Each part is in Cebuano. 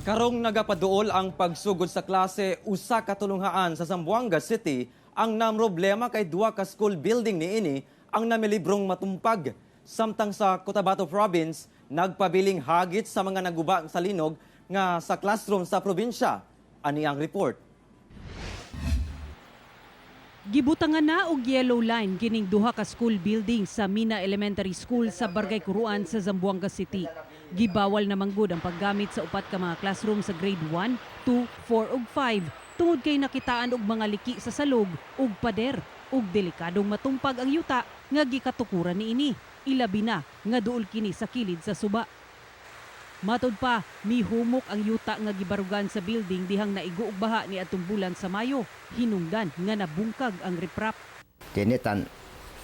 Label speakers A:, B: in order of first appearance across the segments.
A: Karong nagapaduol ang pagsugod sa klase, usa ka tulunghaan sa Zamboanga City ang namroblema kay duha ka school building niini ang namilibrong matumpag. Samtang sa Cotabato Province, nagpabiling hagit sa mga naguba sa linog nga sa classroom sa probinsya. Ani ang report.
B: Gibutangan na og yellow line kining duha ka school building sa Mina Elementary School sa Barangay Curuan sa Zamboanga City. Gibawal na manggod ang paggamit sa upat ka mga classroom sa grade 1, 2, 4 ug 5 tungod kay nakitaan og mga liki sa salog ug pader ug delikadong matumpag ang yuta nga gikatukuran niini. Ilabi na nga duol kini sa kilid sa suba. Matod pa, mihumok ang yuta nga gibarugan sa building dihang naigo og baha ni atong bulan sa Mayo. Hinungdan nga nabungkag ang riprap.
C: Tiene tan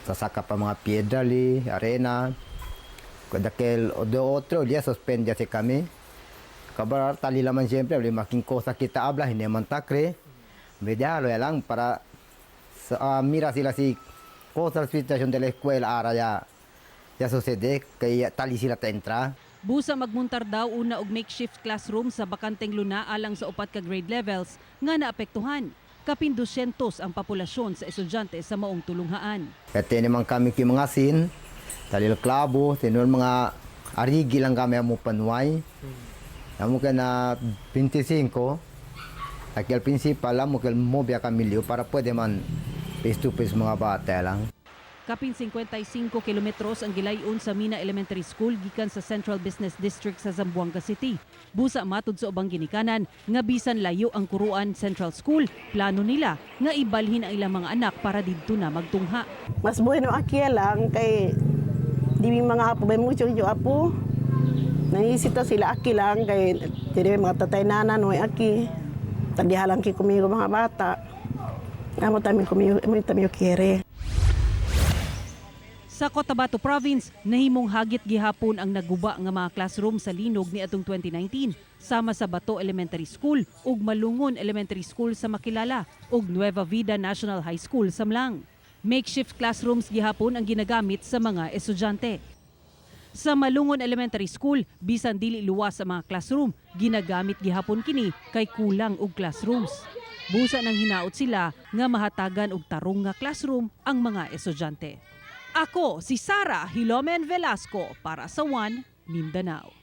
C: sasaka pa mga piedra li, arena. Dakel o do otro día suspende si kami. Kabar tali laman siyempre, making cosa kita habla, hindi man takre. Medya lang para sa, mira sila si cosa la situación de la escuela ahora ya ya sucede kaya tali sila ta entra.
B: Busa magmuntar daw una og makeshift classroom sa bakanteng luna alang sa upat ka grade levels nga naapektuhan. Kapin 200 ang populasyon sa estudyante sa maong tulunghaan.
C: Kaya tiene man kami ki mga sin, tali klabo, tinuon mga arigi lang kami amo panuay. Amo ka na 25, aquel principal amo que movia kami liyo para pwede man face to face mga bata lang.
B: Kapin 55 kilometros ang gilayon sa Mina Elementary School gikan sa Central Business District sa Zamboanga City. Busa matud sa ubang ginikanan nga bisan layo ang Curuan Central School, plano nila nga ibalhin ang ilang mga anak para didto na magtungha.
D: Mas bueno aquí lang kay di mi mga apo, may mucho yung apo. Naisita sila aki lang kay di mga tatay nana no aki. Tagdihalang ki kumigo mga bata. Amo tami kumigo, amo tami kere.
B: Sa Cotabato Province, nahimong hagit gihapon ang naguba nga mga classroom sa linog ni atong 2019 sama sa Bato Elementary School ug Malungon Elementary School sa Makilala ug Nueva Vida National High School sa M'lang. Makeshift classrooms gihapon ang ginagamit sa mga estudyante. Sa Malungon Elementary School, bisan dili luwas sa mga classroom, ginagamit gihapon kini kay kulang og classrooms. Busa nang hinaot sila nga mahatagan og tarong nga classroom ang mga estudyante. Ako si Sara Hilomen Velasco para sa One Mindanao.